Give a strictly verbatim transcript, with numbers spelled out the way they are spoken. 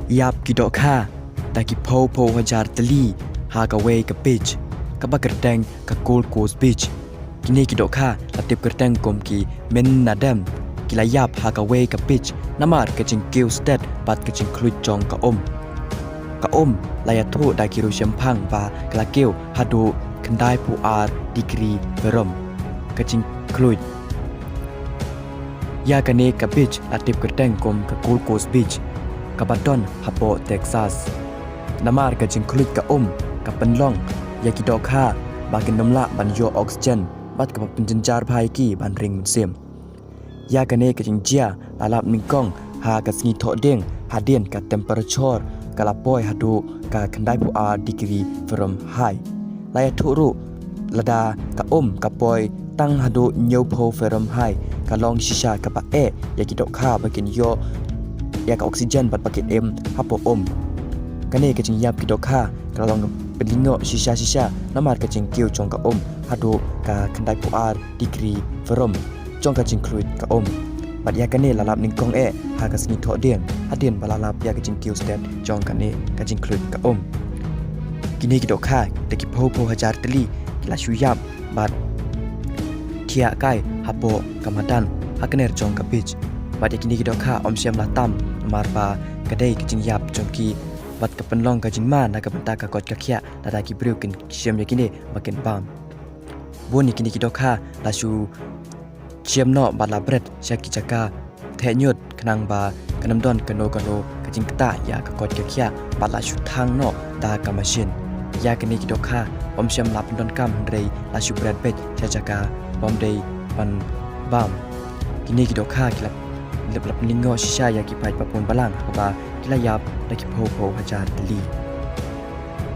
Ïap ki dohkha da ki phew phew hajar tylli ha kawei ka beach, kaba kyrteng ka Gold Coast Beach. Kine ki dohkha la tip kyrteng kum ki Minadem. Ki la ïap ha kawei ka beach namar ka jingkiew stet bad ka jingkhluit jong ka um. Ka um la ïathuh da ki riew shemphang ba ka la kiew haduh khyndai phew ar degree Fahrenheit ka jingkhluit. Ïa kane ka beach la tip kyrteng kum ka Gold Coast Beach, kaba don hapoh Texas. Namar ka jingkhluit ka um ka pynlong ïa ki dohkha ba kin ym lah ban ïoh oxygen bad kaba pynjynjar bha ïa ki ban ring mynsiem. Ïa kane ka jingjia la lap nyngkong ha ka sngi Thohdieng hadien ka temperature ka la poi haduh ka khyndai phew ar degree Fahrenheit. La ïathuh ruh lada ka um ka poi tang haduh hynñiew phew Fahrenheit, ka long shisha kaba eh ïa ki dohkha ba kin ïoh ïa ka oxygen bad ba kin im hapoh um. Kane ka jingïap ki dohkha ka la long pynlyngngoh shisha shisha namar ka jingkiew jong ka um haduh ka khyndai phew ar degree Fahrenheit jong ka jingkhluit ka um. Bad ïa kane la lap nyngkong eh ha ka sngi Thohdieng hadien ba la lap ïa ka jingkiew stet jong kane ka jingkhluit ka um. Kine ki dohkha da ki phew phew hajar tylli ki la shu ïap bad thiah kai hapoh ka madan ha kner jong ka beach. Bad ïa kine ki dohkha ym shym la tam namar ba ka dei ka jingïap jong ki bad ka pynlong ka jingma na ka bynta ka koit ka khiah lada ki briew kin shim ïa kine ba kin bam. Bun ïa kine ki dohkha la shu shim noh bad la bret sha ki jaka theh ñiut khnang ba kan ym don kano kano ka jingktah ïa ka koit ka khiah bad la shu thang noh da ka machine. Ïa kine ki dohkha ym shym la pyndonkam hynrei la shu bret beit sha jaka bym dei ban bam. Kine ki dohkha ki la lep la pynlyngngoh shisha ïa ki paid ba bun balang ha kaba ki la ïap da ki phew phew hajar tylli.